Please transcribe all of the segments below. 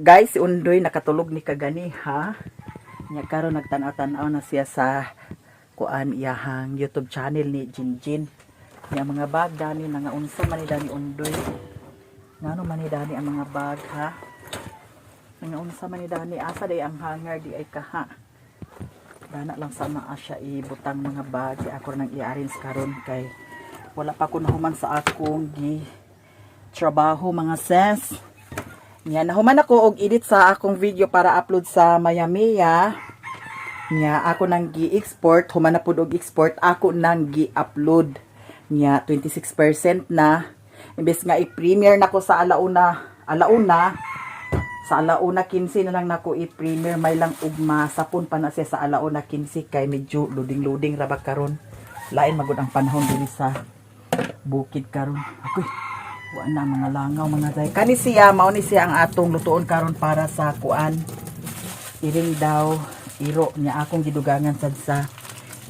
Guys, si Undoy nakatulog ni kaganiha. Nya karon nagtan-aw-tan-aw na siya sa kuan, iyahang YouTube channel ni Jinjin. Nya mga bag dani, nga unsa man ni dani, Undoy? Ngano man ni dani ang mga bag, ha? Nga unsa man ni dani? Asa day ang hanger di ay kaha? Dana lang sa maa siya ibutang mga bag. Ako nang i-arrange karon kay wala pa ko nahuman sa akong gi trabaho, mga sis. Nya nahuman ako og edit sa akong video para upload sa Mayamiya. Nya ako nang gi-export, human na pud og export, ako nang gi-upload. Nya 26% na. Imbes nga i-premiere nako sa alauna, alauna, sa alauna 15 na lang nako i-premiere, may lang ugma sapon pa na siya sa alauna 15 kay medyo loading-loading ra ba karon. Lain magud ang panahon diri sa bukid karon. Akoy, wa na mga langaw, mga day. Kani siya, mao ni siya ang atong lutuon karon para sa kuan. Iring daw, iro niya akong gidugangan sad sa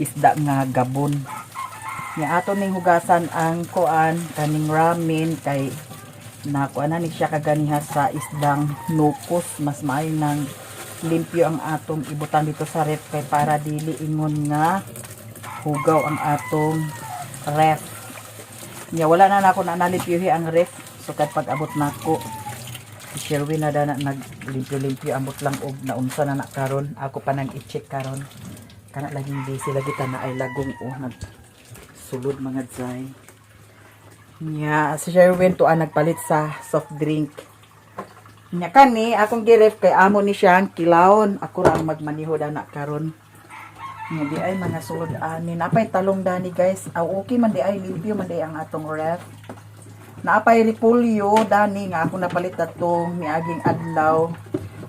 isda nga gabon. Nya ato ning hugasan ang kuan, kaning ramen, kay na kuan na ni siya kaganiha sa isdang nukos. Mas maayo nang limpyo ang atong ibutang dito sa ref kay para dili ingon nga hugaw ang atong ref. Nya wala na nako na nalimpyuhi ang ref. Sukad pag abot nako, si Sherwin na dana naglimpyo-limpyo, ambot lang og naunsa na na karon. Ako pa nang i-check karon. Kana laging busy lagi ta na ay lagong, oh, nag sulod, mga zay. Nya si Sherwin to ang nagpalit sa soft drink. Nya kani akong giref kay amo ni siyang kilawon. Ako ra ang magmaniho dana karon. Nya di ay mga sulod ani. Napay talong dani, guys. Aw, okay man di ay, limpyo man di ang atong ref. Naapay repolyo dani nga ako napalit atong miaging adlaw.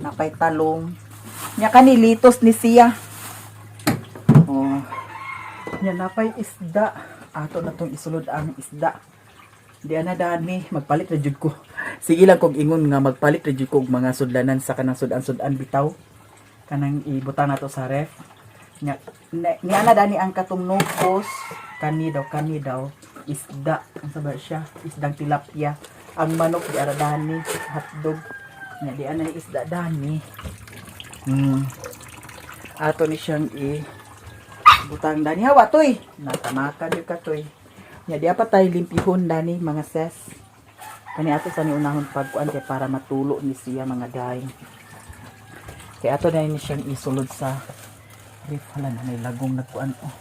Napay talong. Nya kani litos ni siya. Oh. Nya napay isda. Ato na tong isulod ang isda. Di ana dani magpalit ra jud ko. Sige lang kog ingon nga magpalit ra jud ko og mga sudlanan sa kanang sudan-sudan bitaw. Kanang ibutang nato sa ref. Nya niya na dani ang katong nukos, kani daw isda. Ang ba siya? Isdang tilapia. Ang manok di ara dani, hotdog. Nya di ana isda dani. Ato ni siyang i butang dani, hawa toy. Natamaka di ka toy. Nya di pa tayo limpihon dani, mga ses. Kani ato sa ni unahon pagkuan kay para matulo ni siya, mga day. Kay ato na ni siyang isulod sa ref. Hala na may lagong nagkuan, oh.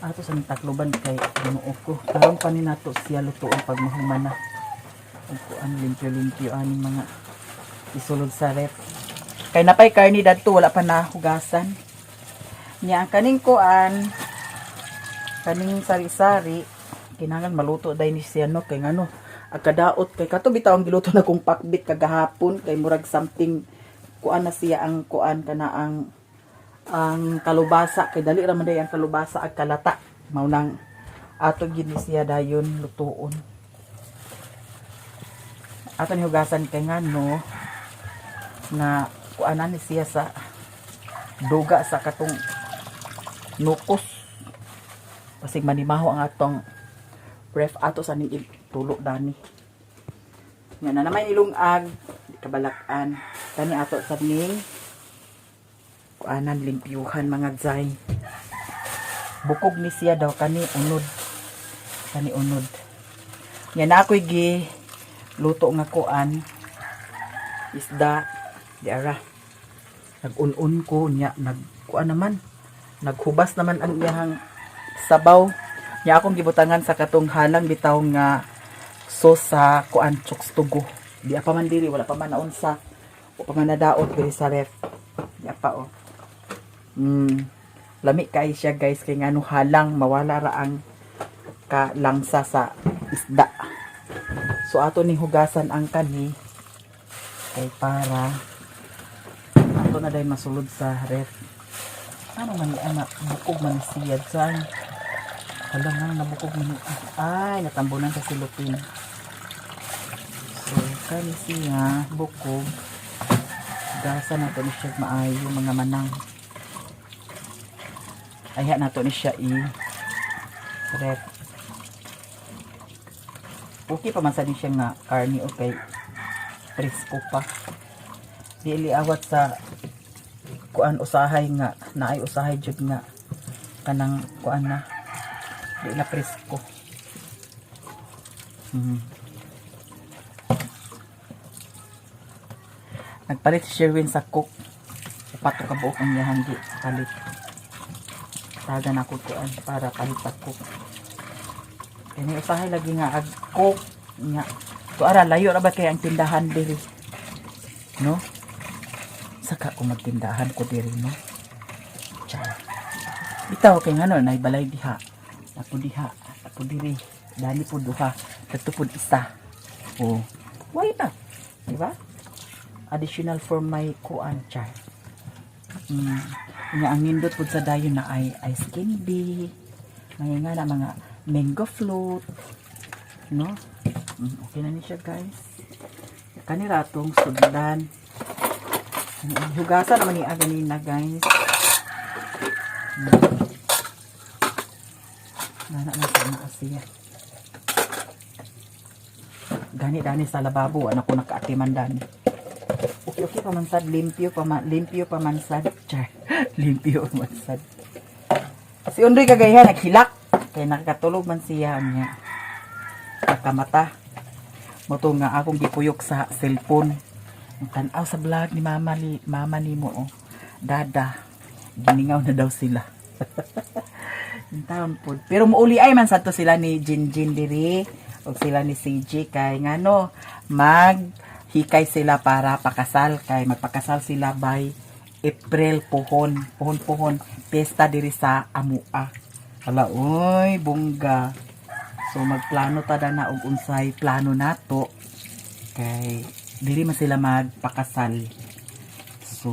Ato sa ning takloban kay Ginoo ko. Karon pa ni nato siya lutuon pag mahuman na. Ug kuan, limpyo-limpyo aning mga isulod sa ref. Kay napay karni dadto, wala pa na hugasan. Nya ang kaning kuan, kaning sari-sari, kinahanglan maluto dai ni siya, no, kay ngano agkadaot kay kato bitaw ang giluto na kong pakbit kagahapon, kay murag something kuan na siya ang kuan, kana ang kalubasa, kay dali ra man day ang kalubasa ag kalata. Mao nang ato gid ni siya dayon lutuon. Ato ni hugasan kay ngano nga kuanan ni siya sa duga sa katong nukos, basig manimaho ang atong ref. Ato sa ning tulo dani. Nga na naman ilungag di kabalakan. Kani ato sa ning kuanan, limpyuhan, mga zay. Bukog ni siya daw. Kani unod, kani unod. Nya na ako'y gi luto nga kuan, isda di ara. Nag-un-un ko nya, nagkuan naman, naghubas naman ang iyahang sabaw. Nya akong gibutangan sa katong halang bitaw nga sauce sa kuan, chooks to go. Di pa man diri, wala pa man naunsa o pa man nadaot diri sa ref. Di pa, oh. Lami kay siya, guys, kay ngano halang, mawala ra ang kalangsa sa isda. So ato ning hugasan ang kani kay para ato na dahil masulod sa ref. Ano man ni anak, bukog man siya dyan. Hala nga, nabukog man ni. Ay, natambunan sa silupin. So kani siya bukog. Gasa nato ni siya maayo, mga manang. Ayha nato ni siya i ref. Okay pa man sa ni siya nga karne, okay, presko pa. Dili awat sa kuan, usahay nga naay usahay jud nga kanang kuan na di na presko. Nagpalit si Sherwin sa Coke. Upat ka buok ang iyahang gi palit. Taga na ko kuan para palit sa Coke. Kani usahay lagi nga ag Coke nga. To ara, layo ra ba kay ang tindahan diri? No? Saka ko magtindahan ko diri, no? Char. Bitaw kay ngano nay balay diha. Ako diha, ako diri. Dani po duha, kadto pod isa. Oh. Why not? Di ba? Additional for my kuan, char. Nga ang nindot pud sa dayon na ay ice candy. Mga nga na mga mango float. No? Okay na ni siya, guys. Kanira atong sudlan. Hugasan naman ni ganina, guys. Nana na sa naa siya. Gani dani sa lababo, ano ko nakaatiman dani. Okay pa man sad, limpyo pa man, limpyo pa man sad. Char, limpyo pa man sad. Si Undoy kagayhan naghilak kay nakatulog man siya niya. Nakamata. Mao to nga akong gipuyok sa cellphone. Ang tan-aw sa vlog ni mama li, mama nimo oh. Dada. Giningaw na daw sila. Yung taon pod. Pero muuli ay man sad to sila ni Jinjin diri o sila ni CJ kay ngano mag hikay sila para pakasal, kay magpakasal sila by April pohon pohon pohon, pesta diri sa amua. Hala oy, bongga. So magplano ta na og unsay plano nato kay diri man sila magpakasal. So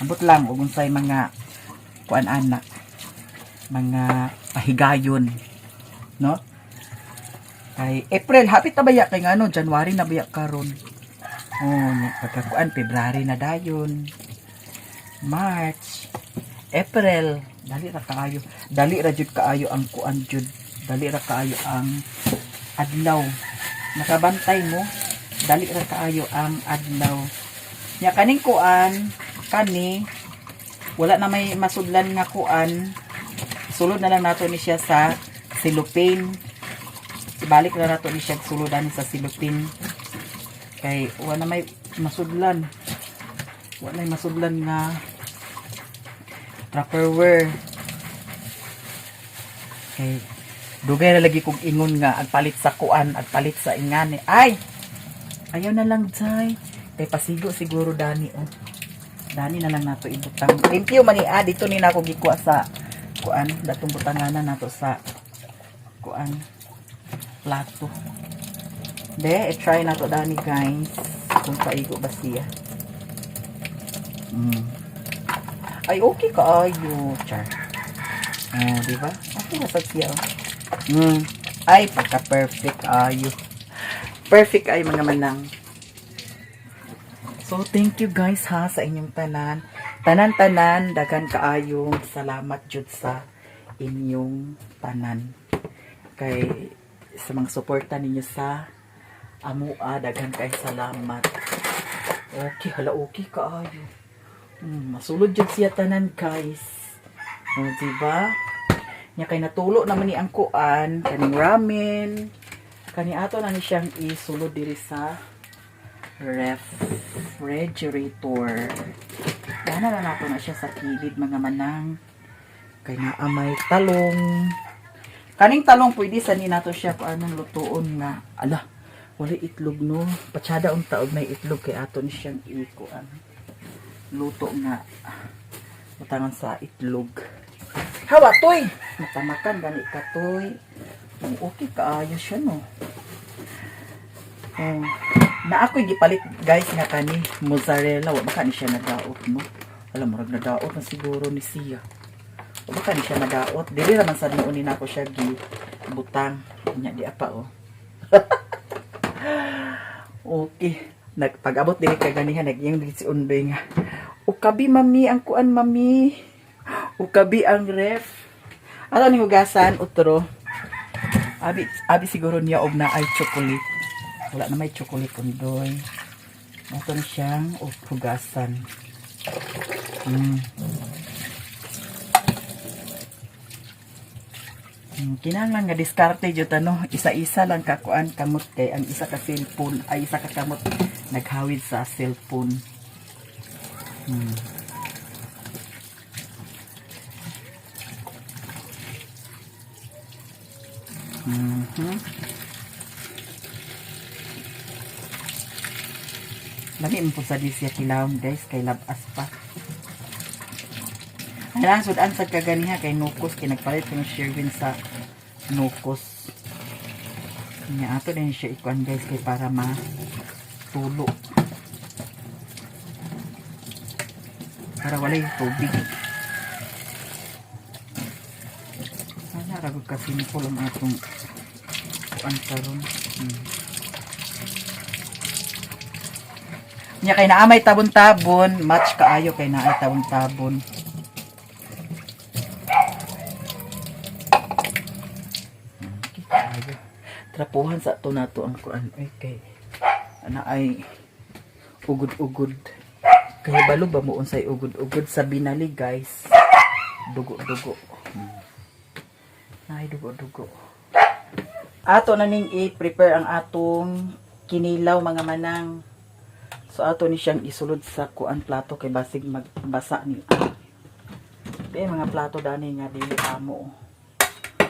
ambot lang og unsay mga kuan ana, mga pahigayon, no? Kay April hapit na baya, kay ngano January na baya karon. Oh, nya pagkakuan February na dayon, March, April. Dali ra kaayo, dali ra jud kaayo ang kuan jud, dali ra kaayo ang adlaw. Nakabantay mo, dali ra kaayo ang adlaw. Nya kaning kuan kani, wala na may masudlan nga kuan. Sulod na lang nato ni siya sa cellophane. Ibalik na nato ni siya suludan sa cellophane kay wala na may masudlan, wala may masudlan nga Tupperware. Kay dugay na lagi kog ingon nga agpalit sa kuan, agpalit sa ingani. Ay, ayaw na lang jay kay pasigo siguro dani. Oh, dani na lang nato ibutang. Limpyo man ni ah, dito ni nako gikuha sa kuan, datong butanganan nato sa kuan, plato. De, i-try nato dani, guys, kung paigo ba siya. Ay, okay kaayo, char. Oh, di ba? Okay na sad siya, oh. Ay, pagka perfect ayo. Perfect ay, mga manang. So, thank you guys ha sa inyong tanan. Tanan-tanan, daghan kaayong salamat jud sa inyong tanan. Kay sa mga suporta ninyo sa amua, daghan kay salamat. Okay, hala, okay kaayo. Masulod jud siya tanan, guys. O, diba? Nya kay natulo naman ni ang kuan, kaning ramen. Kani ato na ni siyang isulod diri sa refrigerator. Dana na nato na siya sa kilid, mga manang. Kay naa may talong. Kaning talong pwede sa ni nato siya kung anong lutuon nga. Ala, wala itlog, no. Patsada unta og may itlog kay ato ni siyang ikuan. Luto nga butangan sa itlog. Hawa toy. Matamakan gani ka toy. Oh, okay kaayo siya, no. Oh, na ako'y gipalit, guys, nga kani mozzarella, wa baka ni siya nadaot, no. Alam, murag nadaot na siguro ni siya. Wa baka ni siya nadaot. Dili ra man sad noon ni nako siya gi butang. Nya di apa oh. Okay. Nagpag-abot diri kay ganihan, nagyang si Undoy nga. "Ukabi mami ang kuan mami. Ukabi ang ref." Ano ni hugasan utro? Abi abi siguro niya og na ay chocolate. Wala na may chocolate, Undoy. Ato na siyang hugasan. Kinahanglan nga diskarte jud, ano, isa-isa lang ka kuan kamot kay ang isa ka cellphone ay isa ka kamot naghawid sa cellphone. Lami mo po sa di siya kilawon, guys, kay labas pa. Kailangan sudan sa kaganiha kay nukos kay nagpalit ko ng Sherwin sa nukos. Nya ato din siya ikuan, guys, kay para matulo. Para walay tubig. Sana ra gud ka simple ang atong kuan karon. Nya kay naa may tabon-tabon, match kaayo kay naay tabon-tabon. Okay, kaayo. Trapuhan sa ato nato ang kuan ay kay ana ay ugod-ugod. Kay balo ba mo unsay ugod-ugod sa binali, guys? Dugo-dugo. Ay, dugo-dugo. Ato na ning i-prepare ang atong kinilaw, mga manang. So ato ni siyang isulod sa kuan plato kay basig magbasa ni. Kay mga plato dani nga dili amo.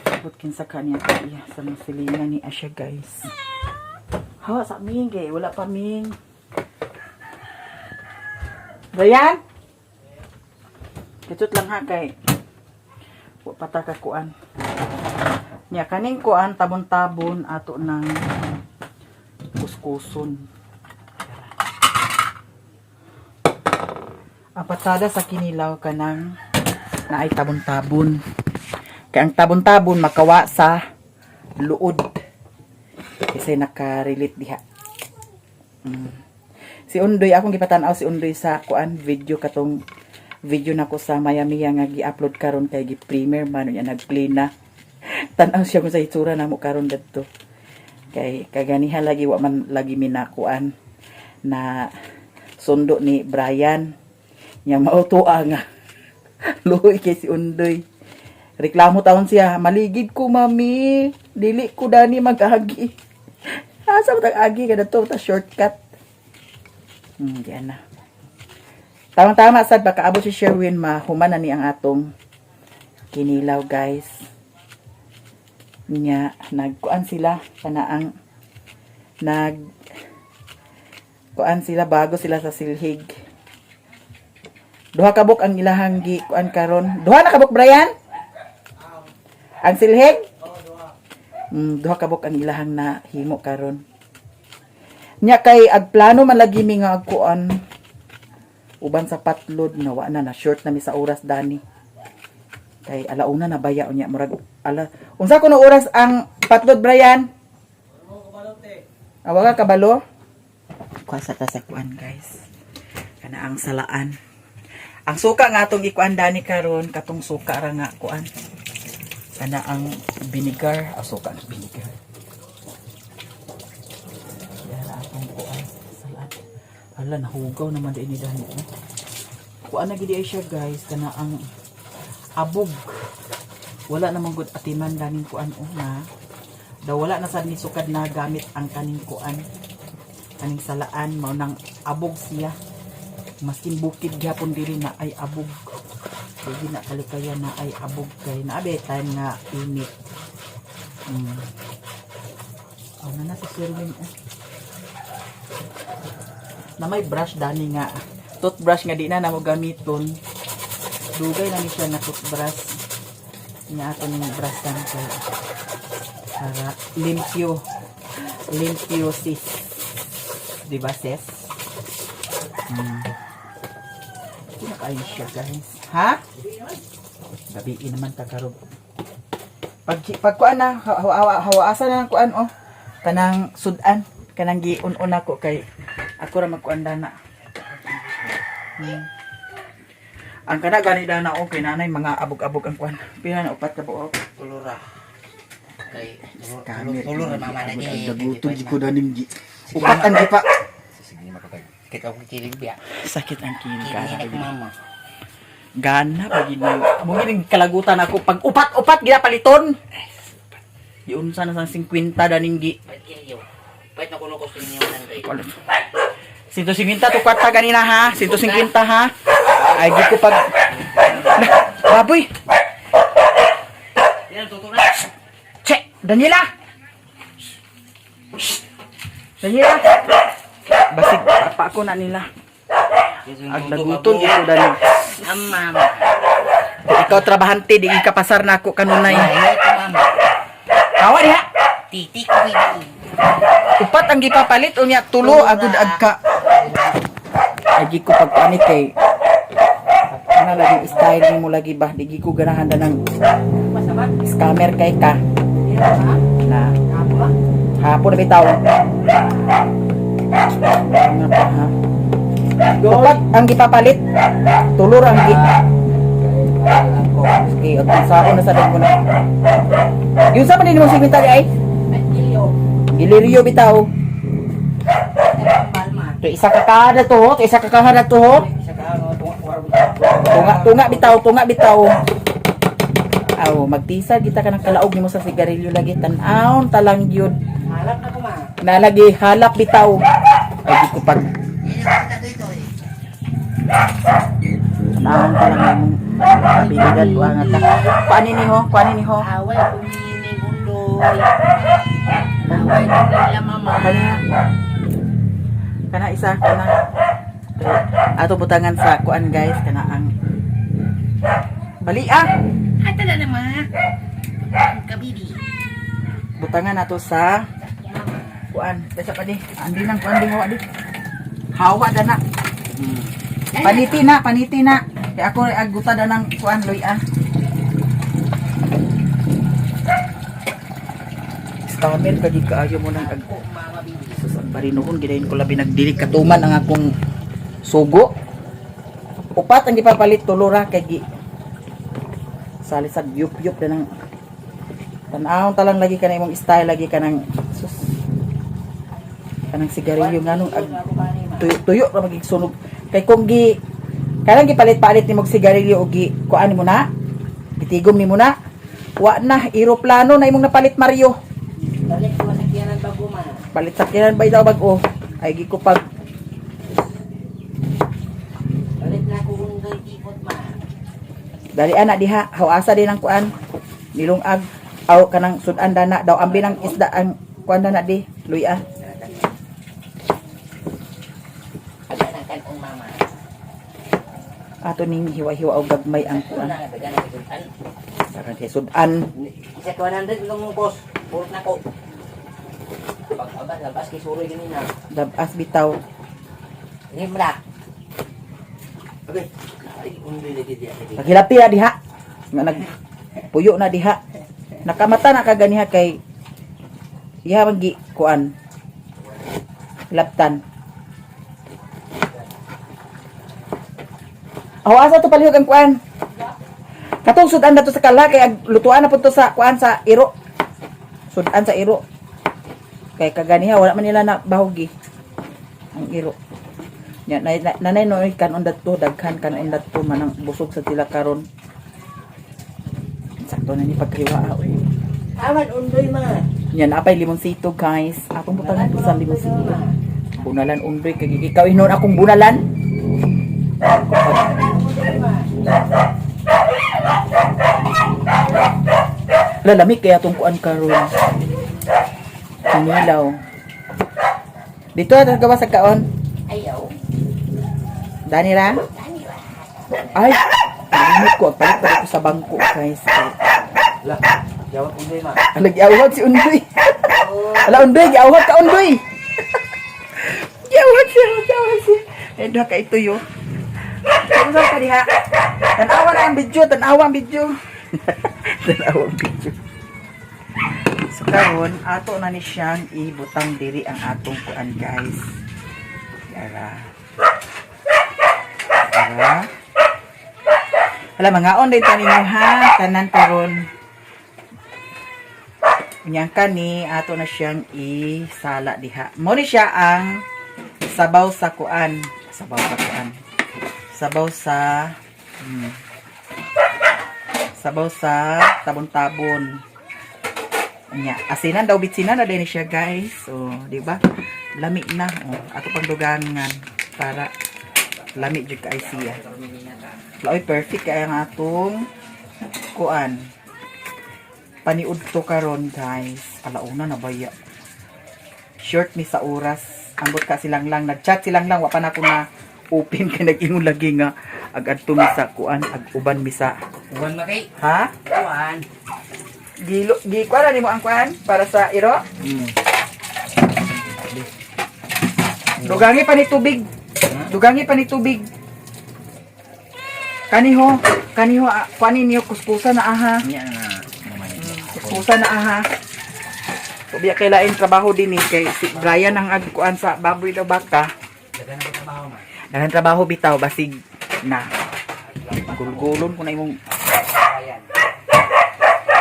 Abot kinsa ka niya iya sa mga silingan ni Asya, guys. Hawa sa ming kay wala pa ming. Dayan? Kitut lang ha kay wa pa ta ka kuan. Nya kaning kuan tabon-tabon ato ng kuskuson. Ang patsada sa kinilaw kanang naay tabon-tabon. Kay ang tabon-tabon makawa sa luod. Kasi nakarelate diha. Si Undoy, akong gipatan-aw si Undoy sa kuan video, katong video nako sa Miami nga gi-upload karon kay gi-premiere man niya, nag-play na. Tan-aw siya kung sa itsura namo karon dadto. Kay kaganihan lagi wa man lagi minakuan na sundo ni Brian. Nya mautua nga. Luoy kay si Undoy. Reklamo taon siya, "Maligid ko, mami. Dili ko dani mag-agi." Asa ba tag agi kada to ta shortcut. Di na. Tamang-tama sad baka abot si Sherwin, mahuman na ni ang atong kinilaw, guys. Nya nagkuan sila kana ang nag kuan sila bago sila sa silhig. Duha kabuk ang ilahang gi kuan karon. Duha na kabuk, Brian? Ang silhig? Duha kabuk ang ilahang na himo karon. Nya kay agplano man lagi mi nga agkuan uban sa patlod na wa na na short na mi sa oras dani. Kay alauna na baya unya, murag ala unsa kuno oras ang patlod, Brian? Awa ka kabalo? Kuha ta sa kuan, guys. Kana ang salaan. Ang suka nga atong ikuan dani karon katong suka ra nga kuan. Kana ang vinegar, ah, suka ang vinegar. Yan atong kuan salaan. Hala, nahugaw naman din ni dani. Oh. Kuan na gid ay siya, guys, kana ang abog. Wala namang good atiman daning kuan oh na. Daw wala na sad ni sukad na gamit ang kaning kuan. Kaning salaan mao nang abog siya. Maskin bukid gyapon diri na ay abog. Dili na kalikaya na ay abog kay naabe time nga init. Oh, na na si Sherwin eh. Na may brush dani nga toothbrush nga di na namo gamiton. Dugay na ni siya nga toothbrush. Nya ato ning brush kay para limpyo. Limpyo, sis. Di ba, sis? Kinakain siya, guys. Ha? Gabi naman kakarob. Pag pag kuan na hawa hawa asa na ang kuan oh. Kanang sudan, kanang giun-un ako kay ako ra magkuan dana. Ang kana gani dana okay nanay mga abog-abog ang kuan. Pila na, upat ka buok? Tulura. Kay Scammer. tulura mama na ni. Daguton ko daning gi. Upat ang gipa. Sige makatag. Sakit ako kilig biya. Sakit ang Kilig kilig. ni mama. Gana pa gid mo gining kalagutan ako pag upat-upat ginapaliton. Yun sana sa 50 daning gi. Ba't kiliyo? Ba't nakuno ko sa inyo 100? 150 to kwarta ganina ha. 150 ha. Ay di ko pag. Nah, baboy. Yan, totoo na. Che, Daniela. Shh. Daniela. Basig pa ako na nila. Ag naguton ito dani. Ang mama. Ikaw trabahante di ka pasar na ako kanunay. Ay, ito mama. Hawa diha. Titi ko bibi. Upat ang gipapalit unya tulo agud agka. Agi ko pagpanit kay ana lagi style nimo lagi ba di ko ganahan da ng scammer kay ka. Na. Hapon na bitaw. Nga pa, ha? Upat ang gipapalit. Tulo ra ang gi. Okay, at sa na sa ko na. Yung sa man nimo segmentari ay? Iliriyo bitaw. To isa ka kada to, ho. To isa ka kada to, ho. Tunga tunga bitaw, tunga bitaw. Aw, magtisa kita ka ng kalaog nimo sa sigarilyo lagi tan-aon talang gyud. Halap na ko ma. Nalagi halap bitaw. Ay di ko pag tan-aon talang imong abilidad ko angat ka. Kuani ni ho, kuani ni ho. Away ko ni Bundoy. Away ko nila mama. Kana kana isa kana. Ato butangan sa kuan guys kana ang Bali ah. Ata na naman. Ang kabibi. Butangan nato sa kuan. Dasa pa di. Andi nang kuan di hawa di. Hawa da na. Paniti na, paniti na. Kay ako ray agguta da ng kuan loy ah. Scammer ka di kaayo mo nang ag Ako mama bibi. Sus, ang barinoon gidayon ko labi nagdili katuman ang akong sugo. Upat ang gipapalit tulo ra kay gi sali sa yup-yup na ng tan-awon talang lagi ka na imong style lagi ka ng sus kanang sigarilyo nganong ag tuyo, tuyo ra magig sunog kay kung gi kanang gipalit-palit nimo og sigarilyo og gi kuan nimo na gitigom nimo na wa na eroplano na imong napalit, Mario. Balik ko sa kiyanan bago ma. Palit sakyanan ba itaw bag-o ay gi ko pag Balik na ko undoy tipot ma. Dali ana diha, hawasa din ang kuan. Nilungag aw kanang sudan dana daw ambi ng isda ang kuan dana di, luya. Aga na kan kong mama. Ato ning hiwa-hiwa og gagmay ang Ano kuan. na dagan na sultan. Sarang kay sudan. Isa ka 100 lang mo boss. Purot na ko. Pag abas labas kay suroy ganina. Dabas bitaw. Limra. Okay. Ay, undoy lagi diya. Paghilapi na diha. Nga nag puyo na diha. Nakamata na kaganiha kay iha man gi kuan. Hilaptan. Aw asa to palihog ang kuan? Katong sudan na to sa kala kay ag lutuan na pud to sa kuan sa iro. Sudan sa iro. Kay kaganiha wala man nila na bahogi ang iro. Nya nanay no kanon dadto daghan kanon dadto manang busog sa sila karon. Sakto na ni paghiwa oy. Awan undoy ma. Nya napay limonsito guys. Atong butangan ko sa limonsito. Bunalan undoy kay ikaw hinon akong bunalan. Lalamig kaya tong kuan karon. Kinilaw. Dito at gawa sa kaon. Ayaw. Dani ra? Dani ra. Ay, nalimot ko. Palit pa ko sa bangko, guys. Lah, jawab undoy ma. Ala, giawag si Undoy. Ala, Undoy, giawag ka, Undoy. Giawag siya, giawag siya. Eh, duha ka ito yo. Kamusta ka diha? Tanawa na ang video, tanawa ang video. Tanawa ang video. So karon ato na ni siyang ibutang diri ang atong kuan guys. Yara. Yara. Hala, mga on din tanin ha, tanan karon. Unyang kani ato na siyang isala diha. Mo ni siya ang Sabaw sa kuan. Sabaw sa kuan. Sabaw sa Sabaw sa tabon-tabon. Nya, asinan daw, bitsinan na din siya, guys. So, di ba? Lami na. Oh, ato pang dugangan para lami jud kay siya. Laoy, perfect kay ang atong kuan. Paniud to karon, guys. Alauna na baya. Short mi sa oras. Ambot ka silang lang nagchat silang lang, wa pa na ko na open kay nag-ingon lagi nga ag adto mi sa kuan, ag uban mi sa Uwan ma kay. Ha? Uwan. Gilo gi kuan na nimo ang kuan para sa iro. Dugangi pa ni tubig. Dugangi pa ni tubig. Kaniho, kaniho, ah, kuanin niyo kuskusa na aha. Nya na naman. Kuskusa na aha. Ubiya kay lain trabaho din eh kay si Brian ang agkuan sa baboy daw baka. Dagan na trabaho ma. Daghang trabaho bitaw basig na. Gulgulon ko na imong Ayan.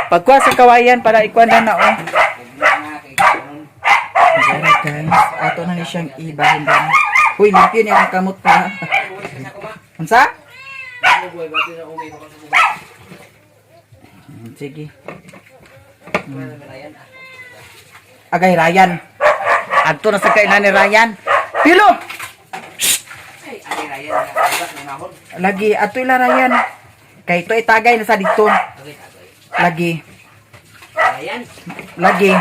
pagkuha sa kawayan para ikuan na na oh. Nga kay kanon. Alright guys, ato na ni siyang ibahin din. Uy, limpyo niya ang kamot pa. Unsa? Buhay ba na umi ko sa buhay. Sige. Agay Ryan. Adto na sa kainan ni Ryan. Pilo. Ay, ani Ryan nga nangahon. Lagi ato ila Ryan. Kay to itagay na sa dito. Agay agay. Lagi, Ryan. lagi.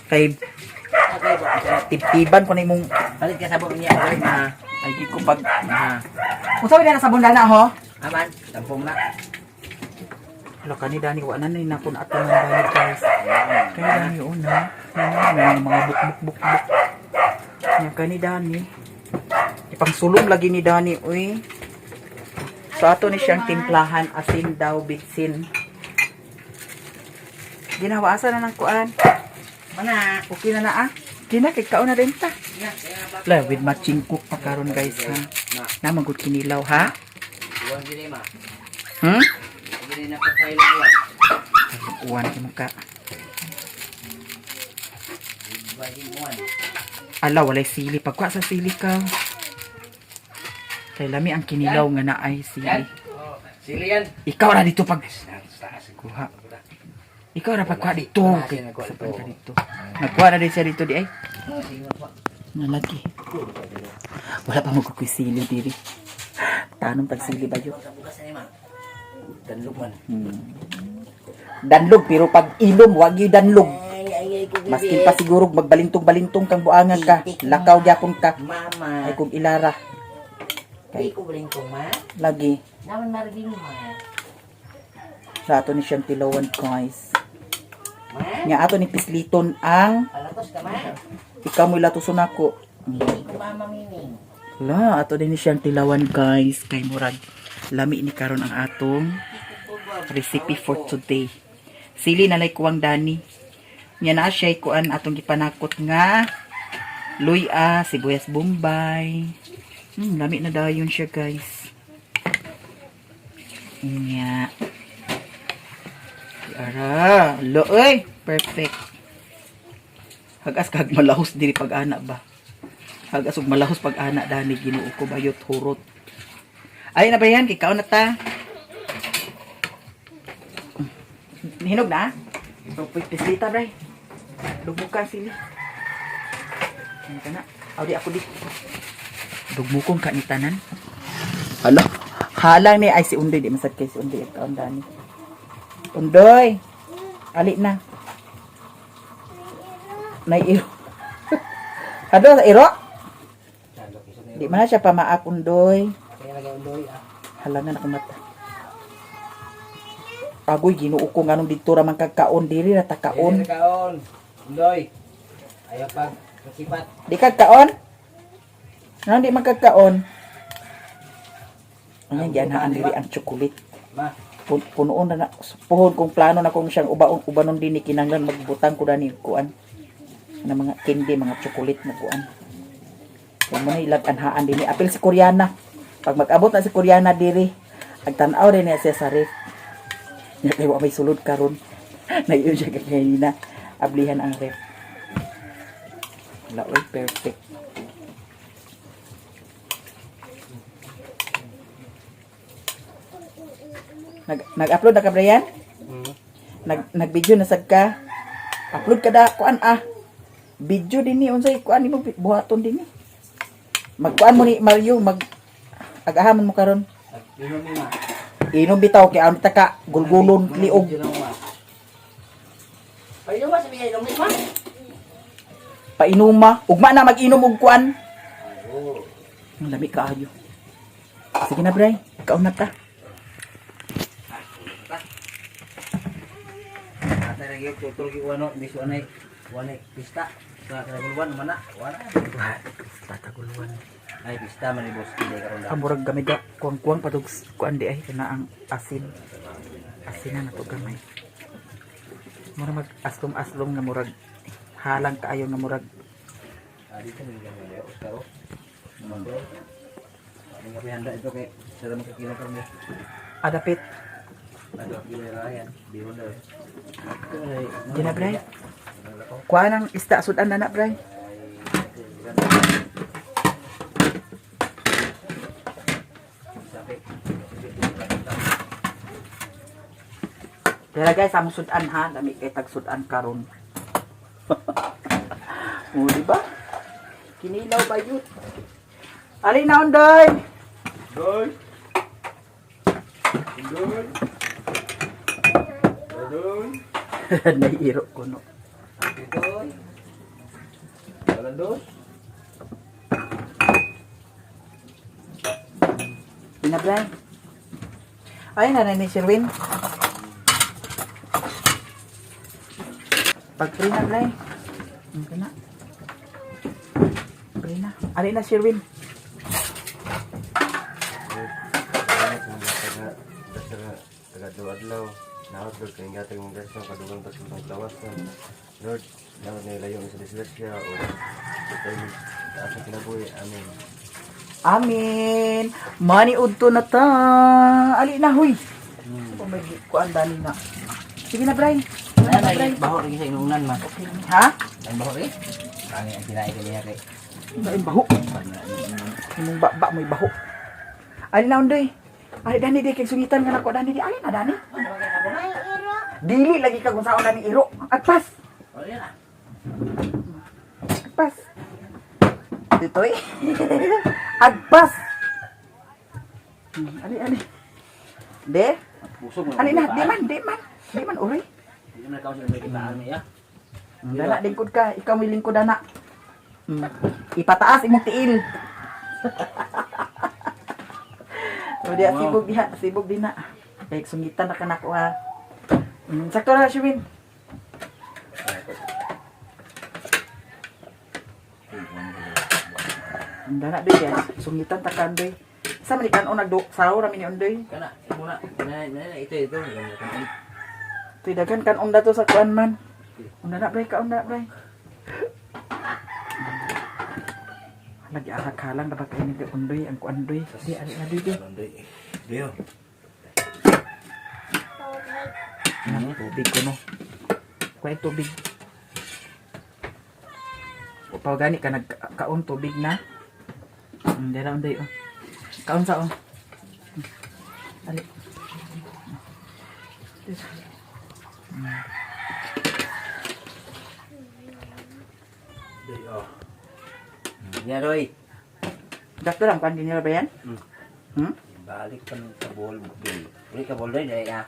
Kay Agay ba. tibtiban ko na imong Palit ka sabon niya agay ma. ay di ko pag Ha. Unsa ba na sabon dana ho? Aman, tampong na. Hala kani dani wa na ni nakon ato man dani guys. Kaya dani una. Mga mga buk buk buk buk. Nya kani dani. Ipangsulong lagi ni Dani uy. So ato ni siyang timplahan asin daw bitsin. Ginawa asa na ng kuan. Mana. Okay na na ah. Gina kay kaon na rin ta. Na, kaya ba? La with matching cook pa karon guys ha. Ma, Namanggut kinilaw ha. uwan gini ma. Gini na pa uwan. Uwan kay ka. Baging uwan. Ala, walay sili. Pagkuha sa sili ka. Kay lami ang kinilaw nga naay sili. Yan. Oh, sili yan. Ikaw ra dito pag Taas. kuha. Ikaw ra pagkuha dito. Ah, Kay siya nagkuha sapan dito. ka dito. Nagkuha na din siya dito di ay. Oh, sige ma. Nalagi. Wala pa magkukuy sili diri. Tanong tag sili ba yun? Sa bukas ni ma. Danlog man. Danlog pero pag ilom wag gyud danlog. Ay, ay, ay, ko Maskin pa siguro magbalintong-balintong kang buangan ka. Lakaw gyapon ka. Mama. Ay kung ilara. Di ko bilin ko ma. Lagi. Naman margin ma. Sa ato ni siyang tilawan guys. Ma. Nya ato ni pisliton ang Palatos ka ma. ikaw mo ilatuson ako. Hindi ko mama mining. La, ato din ni siyang tilawan guys kay murag lami ni karon ang atong recipe for today. Sili na lay kuwang dani. Nya na siya kuan atong gipanakot nga luya, sibuyas bombay. Lami na dayon siya guys. Nya. Ara, lo oy, perfect. Hagas kag malahos diri pag ana ba. Hagas og malahos pag ana dani Ginoo ko bayot hurot. Ay na ba yan? Kikaw na ta. Hinog na? So, pislita, bray. Dugmok ka, sili. Ano ka na? Aw, di ako di. Dugmukong ka ni tanan. Hala. Halang ni ay si Undoy. Di masad kay si Undoy. Ikaw ang dani. Undoy! Ali na. May iro. Ado, sa iro? Di man na siya pamaak, Undoy. Kaya lagay undoy ah. Halangan ako mata. Agoy, Ginoo ko nganong dito ra man kagkaon diri ra ta kaon. Dili kaon. Undoy. Ayaw pag kasipat. Di kagkaon? Nganong di man kagkaon? Ano gianahan diri ang chocolate. Ma. Punoon na na puhon kung plano na kung siyang ubaon ubanon din ni kinanglan magbutang ko dani kuan. Na mga candy, mga chocolate na kuan. Kung mo na ilag anhaan dinhi apil si Koreana. Pag mag-abot na si Koreana diri, agtan-aw rin niya siya sa ref. Nya kay wa may sulod karon. Naiyon siya kay kanina. Ablihan ang ref. Laoy, perfect. Nag-upload na ka, Brian? Nag-video na sad ka? Upload ka da, kuan ah. Video din ni, unsay kuan nimo buhaton din ni. Magkuan mo ni Mario, mag agahamon mo karon. Inom ni ma. Inom bitaw kay ang taka gulgulon liog. Ay, inom ma, sabi inom ni ma. Painuma, ugma na mag-inom og kuan. Oh. Ang lami kaayo. Sige na, Bray. Kaon na ta. Ata lagi tutol gi wano bis wanay wanay pista sa kaguluan mana wana. Tataguluan. Ay pista man ni boss kini karon da. Ang murag gamay ga kuwang-kuwang patug kuan di ay kana ang asin. Asin na nato gamay. Murag mag aslom-aslom nga murag halang kaayo nga murag Ah, dito ni gamay yo Oscar. Ano nga pihanda ito kay sa mo kakila karon ni. adapit. Ano kilo ra yan. Bihon na. Di na, Bray. Kuha ng isda sudan na na, Bray. Pero guys, among sudan ha, dami kay tag sudan karon. O, di ba? Kinilaw ba yun? Ali na, Ondoy! Doy. Doy. Doy. Naiiro ko, no. Dito. Walang dos. Di na, Bray. Ay, nanay ni Sherwin. Pag-free na, Bray. Okay na. Free na. Ali na, Sherwin. Taga adlaw naot Lord kay gatag mong grasya kadugang pa sa lawas. Lord, naot na ilayo sa disgrasya o kay taas ang kinabuhi. Amen. Amin. Money udto na ta. Ali na, huy. Oh, may kuan dani na. Sige na, Bray. Sige na, Bray. Baho rin sa inunan ma. Okay na. Ha? Ang baho rin. Ang ang kinain kaniya kay. Ay, baho. Imong baba mo'y baho. Ali na, Undoy. Ali, dani, di. Kay sungitan ka na ko. Dani, di. Ali na, dani. Dili lagi ka kung saan dani iro. Agpas. Agpas. Dito eh. Agpas. Ali, ali. De? Busog mo. Ali na, di man, di man. Di man, uri. Hindi man kaon sila may kitaan niya. Dana, lingkod ka. Ikaw may lingkod, ana. Ipataas imong tiil. O diya, sibog diha, sibog din na. Kay sungitan na ka nako ha. Sakto na, Shwin. Dana doy ya, sungitan ta kan doy. Sa man kan nagdo sawo ra mi ni Undoy. Kana, muna. Na na ito ito. Tuy dagan kan unda to sa kuan man. Unda na bray ka unda bray. Lagi ara kalang dapat kay ni Undoy ang kuan doy. Di ari na doy di. Diyo. Tubig ko no. Kuha yung tubig. Upaw gani ka nagkaon tubig na. Dira Undoy oh. Kaon sa oh. Ali. Diyo. Ya Roy. Dakto lang kuan dinila ba yan? Hmm? Balik pa sa bol. Uli ka bol doy dai ah.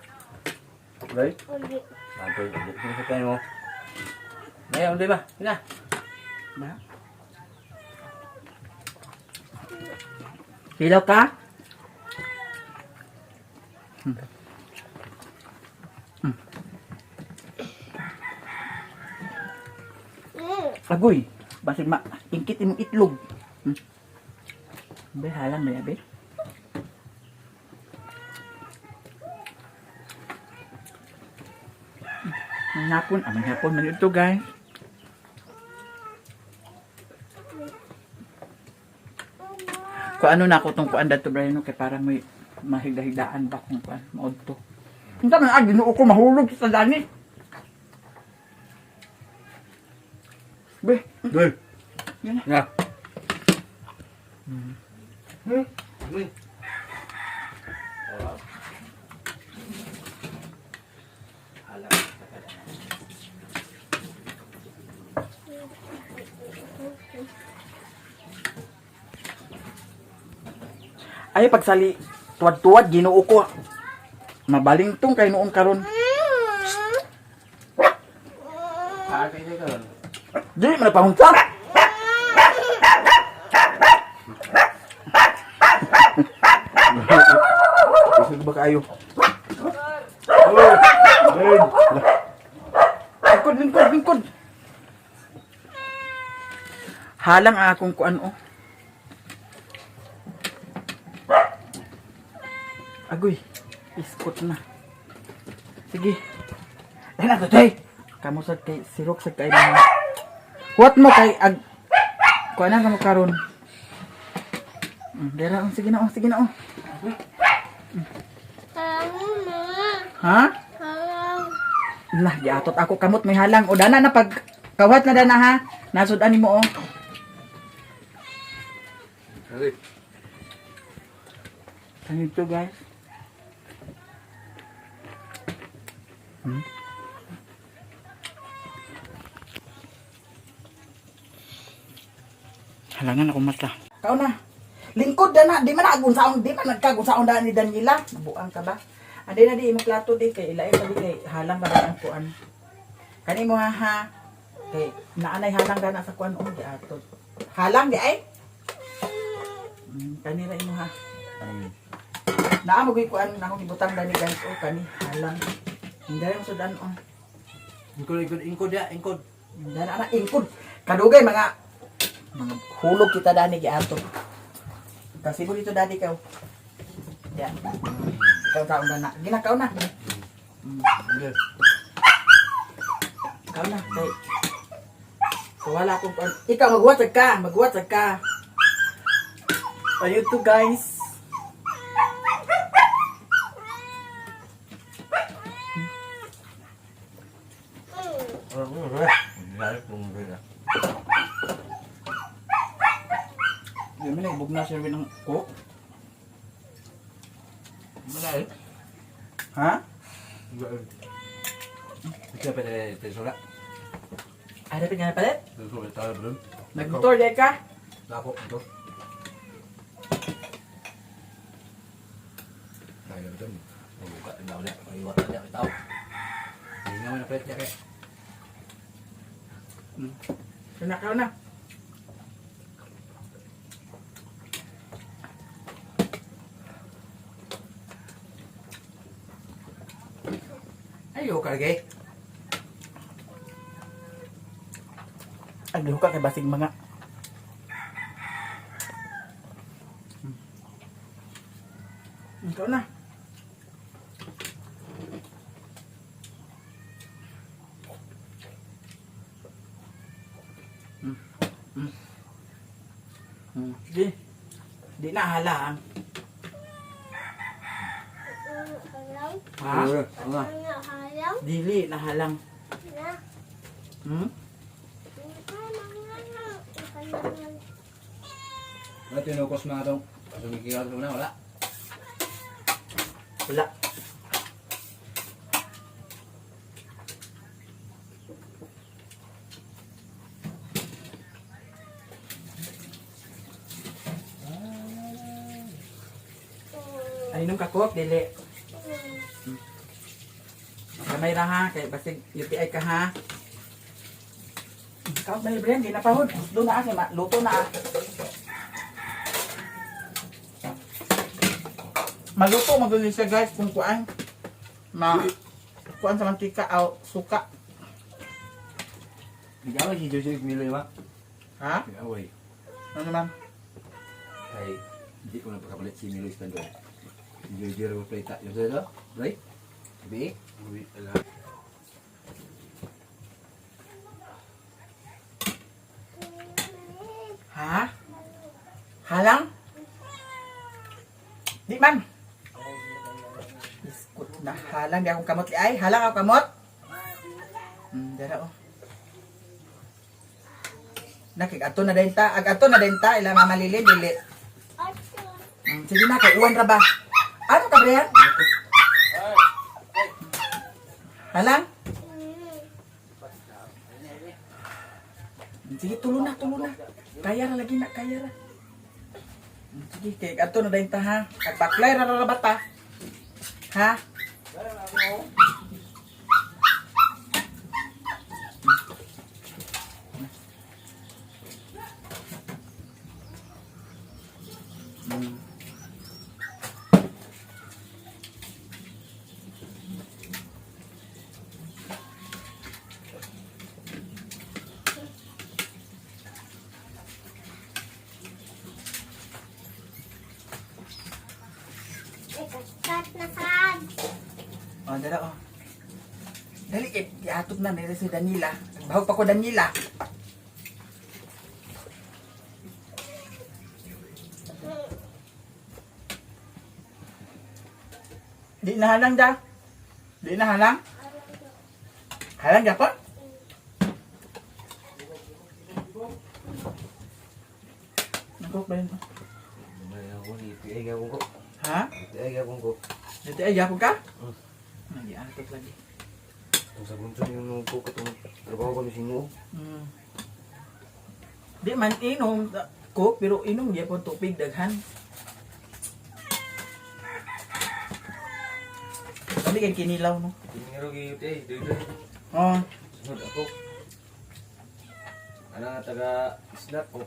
Doy. Uli. Bagoy uli. Sino sa mo? Ngayon, ulit ba? Ina. Ba? Hilaw ka? Agoy, basig ma ingkit imong itlog. Be halang na yabe. Manghapon, ah, manghapon man ito, guys. Kung ano na ako tong kuan dato Brian no kay parang may mahigda-higdaan ba kung kuan maudto. Unsa man ah, Ginoo ko mahulog sa dani. Be, Doy. Yun na. Na. Ay pagsali tuwad-tuwad Ginoo ko. Mabalingtong kay noon karon. Ah, kay karon. Di man pahunsa. Isig ba kayo? Lingkod, lingkod, lingkod. Halang ang akong kuan oh. Agoy, iskot na. Sige. Dahil na to, Jay. Kamu sad kay sirok sad kay mga. Huwat mo kay ag kuan na kamo karon. Dira oh, sige na oh, sige na oh. Halang na. Ha? Halang. Lah, giatot ako kamot may halang. O dana na pag kawat na dana ha. Nasud-an nimo oh. Sorry. Ganito guys. Halangan ako mata. Kau na. Lingkod na na, di man nag-unsaon, di man nagkagunsaon daan ni Daniela. Nabuang ka ba? Andi na di imong plato di kay ilain pa di kay halang ba ang kuan. Kani mo ha ha. Kay naanay halang dana sa kuan oh di ato. Halang di ay. Kani ra imo ha. Naa mo gyud kuan na akong ibutang dani guys oh kani halang. Hindi mo sudan oh. Ingkod, ingkod, ingkod ya, ingkod. Dana na ingkod. Kadugay mga mga hulog kita dani giato. Kasi mo dito dani kaw. Yan. Ikaw taon na na. Ginakaw na. Sige. Ikaw na kay Wala akong kuan. Ikaw magwatag ka, magwatag ka. Ayun to guys. Yun man bugna siya ng coke. Wala eh. Ha? Ito pa na sola. Ada pa niya palit? Ito tayo belum. Nagmotor di ka? Lako ito. Kaya betul. Buka na ulit. Ay wala na tao. Hindi naman na palit niya kaya. Nakaw na. Ayo karge. Ang ka kay basig mga. Ikaw na. Di. Di na halang. Halang. Ha? Ano halang? Dili na halang. Na. Hmm? Halang. Wala tinukos mga tong. Sumikiwan ko na wala. Wala. Ay nung kakok dili. Kamay ra ha kay basig UTI ka ha. Ikaw ba Brian, di na pahod. Gusto na ah, kay luto na ah. Maluto magud siya guys kung kuan. Ma kuan sa mantika aw suka. Nag-away si Joseph Milo ba? Ha? Nag-away. Ano man? Ay, hindi ko na pagkapalit si Milo Ispandor. Si Jojo Remo Plata. Yung sa'yo to? Right? Sabi? Uwi, ala. Ha? Halang? Di man. Iskut na halang di akong kamot li ay. Halang ako kamot. Dara oh. Nakig ato na din ta. Ag ato na din ta ila Mama Lilin dili. Ato. Sige na kay uwan ra ba? Ano ka Brian? Halang? Sige, tulo na, tulo na. Kaya ra lagi na, kaya ra. Sige, kay ato na din ta ha. Ag baklay ra ra ba ta? Ha? Ikakat na sad. Oh, dala oh. Dali kay gihatod na ni si Danila. Bahog pa ko Danila. Di na halang da. Di na halang. Halang gapon? Nagkok ba yun? May ako ni PA gapon ko. Ha? PA gapon ko. Dito ay gapon ka? Mm. Nagiatot lagi. Kung sa bunso yung nung ko katong trabaho kami singo. Di man inom ko pero inom gyapon tubig daghan. Kami kay kinilaw no. Kini gi PA dito. Oh, Sunod ako. Ana taga isla ko.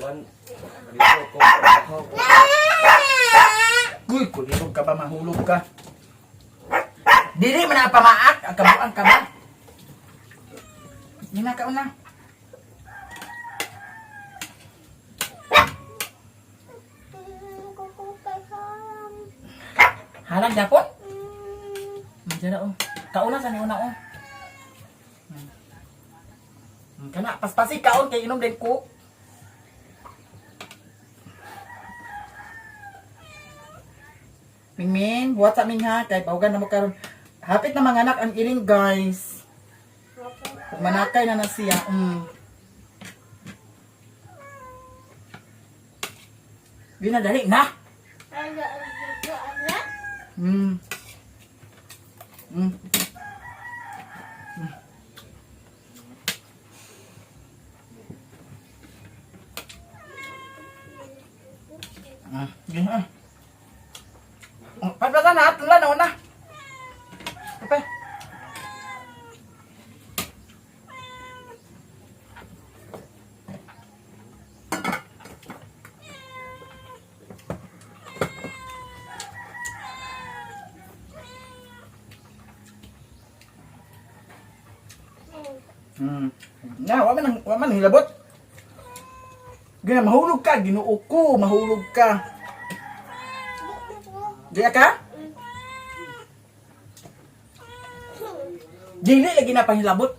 Kwan dito ko. Ako ko. guy kulirog ka ba mahulog ka. Dili man na pamaak, ang kabuang ka ba? Nina ka una. Kukukasalam. Halang gyapon? Nandiyan na oh. Kauna sa ni una oh. Kana paspasi kaon kay inom din ko. Mingming, buhat sa ming ha kay bahugan na mo karon. Hapit na mga anak ang iring guys. Kung manakay na na siya. Yun na dali na. Ano, ano, ano? Ah, yun ah. Oh, Pagpasa na, tula na una. Kape. Na, wa man ang hilabot. Gina mahulog ka, Ginoo ko, mahulog ka. Di ka? Dili lagi na pahilabot.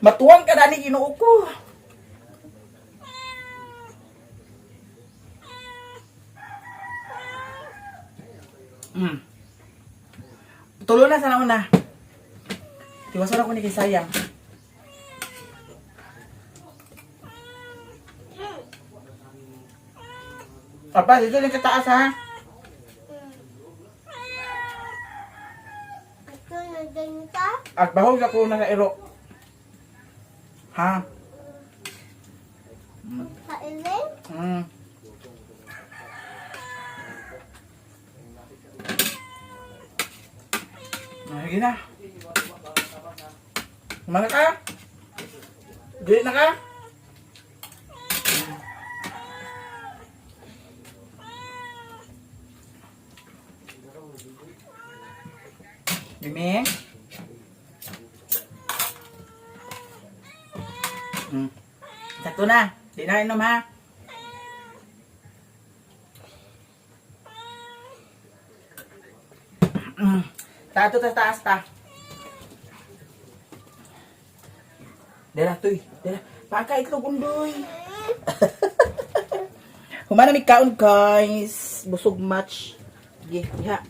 Matuwang ka dani Ginoo ko. Tulo na sa una. Tiwasan ako ni kay sayang. Apa, dito lang sa taas ha. Ito na din ka? At bahog ako na sa iro. Ha? Sa iling? Ah, sige na. Kumana ka? Dili na ka? Mimi? Sakto na. Di na inom ha. Tato ta taas ta. Dela tuy, dela. Paka itlog undoy. Humana mi kaon guys. Busog match. Sige, ya.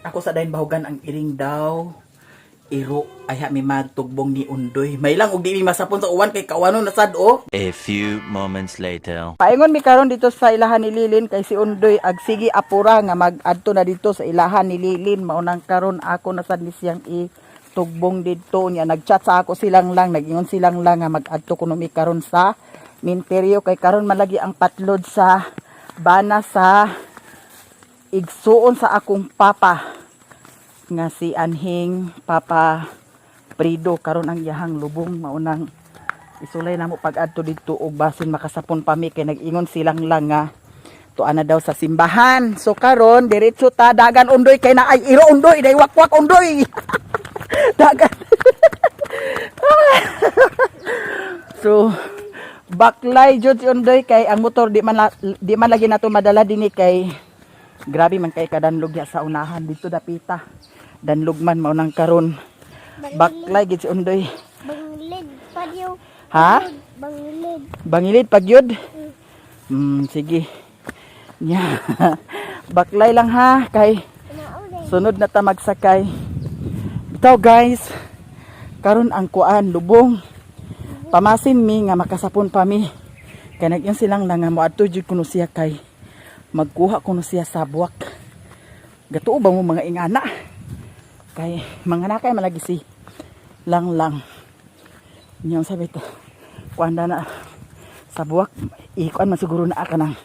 Ako sa dahin bahugan ang iring daw. iro ay mi magtugbong ni Undoy. May lang og di mi masapon sa uwan kay kawanon na sad oh. A few moments later. Paingon mi karon dito sa ilahan ni Lilin kay si Undoy ag sige apura nga mag-adto na dito sa ilahan ni Lilin maunang karon ako na sad ni siyang itugbong didto niya. Nagchat sa ako silang lang, nag-ingon silang lang nga mag-adto kuno mi karon sa minteryo kay karon malagi ang patlod sa bana sa igsuon sa akong papa nga si Anhing Papa Prido. Karon ang iyahang lubong, maunang isulay namo pag-adto didto og basin makasapon pa mi kay nag-ingon silang lang nga tuan na daw sa simbahan. So karon diretso ta dagan, Undoy, kay naay iro, Undoy, day wakwak, Undoy. Dagan. So baklay jud si Undoy kay ang motor di man lagi nato madala dinhi kay grabe man kay kadanlog ya sa unahan dito dapita. Danlog man mao nang karon baklay gid si Undoy. Bangilid pa diyo. Ha? Bangilid. Bangilid pag yun? Sige. Nya. Baklay lang ha kay Naulay. sunod na ta magsakay. Bitaw guys, karon ang kuan lubong. Pamasin mi nga makasapon pa mi. Kay nagyan silang lang nga moadto jud kuno siya kay magkuha kuno siya sa buwak. Gatuo ba mo mga ingana? Kay mga nakay malagi si lang lang. Nya sabi to. Kuan na sa buwak, ikuan man siguro na kanang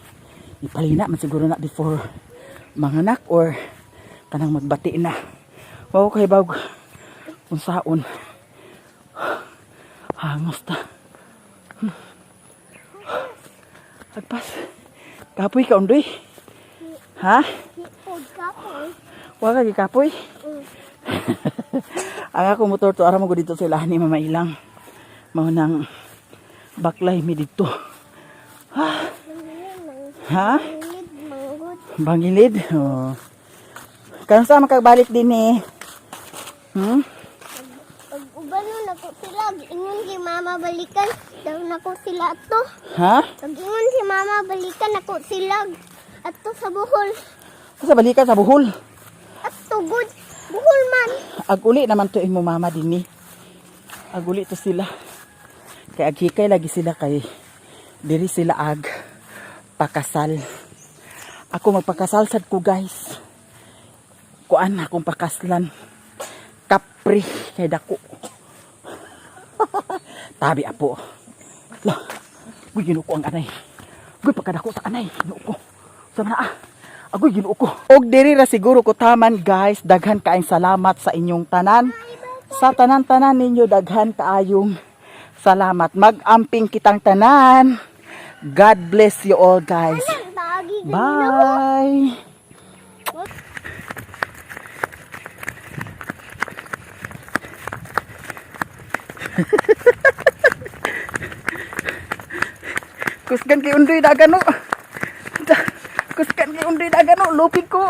ipalina man siguro na before manganak or kanang magbati na. Wow kay bag unsaon. Hangos ta. Agpas. Kapoy ka, Undoy. Ha? Hipod ka po. Wa ka gikapoy? Ang ako motor to ara mo gud dito sa ilahan ni Mama Ilang. Mao nang baklay mi dito. Bangilid. Ha? Bangilid. Manggod. Bangilid. Oh. Kansa makabalik din eh. Pag uban nun ako sila, ingon si mama balikan, daw nako sila ato. Ha? Pag ingon si mama balikan ako sila ato sa Bohol. Sa balikan sa Bohol. Ato good. Bohol man. Aguli naman to imo mama din eh. Aguli to sila. Kay aghikay lagi sila kay diri sila ag pakasal. Ako magpakasal sad ko guys. Kuan akong pakaslan. Kapri kay dako. Tabi apo. Lah, uy, Ginoo ko ang anay. Uy, pagkadako sa anay, Ginoo ko. Sama na ah. Agoy, Ginoo ko. Og diri ra siguro ko taman guys, daghan kaayong salamat sa inyong tanan. Sa tanan-tanan ninyo daghan kaayong salamat. Mag-amping kitang tanan. God bless you all guys. Tagi Bye. Kusgan kay Undoy dagan no. Kusgan kay Undoy dagan no, lupig ko.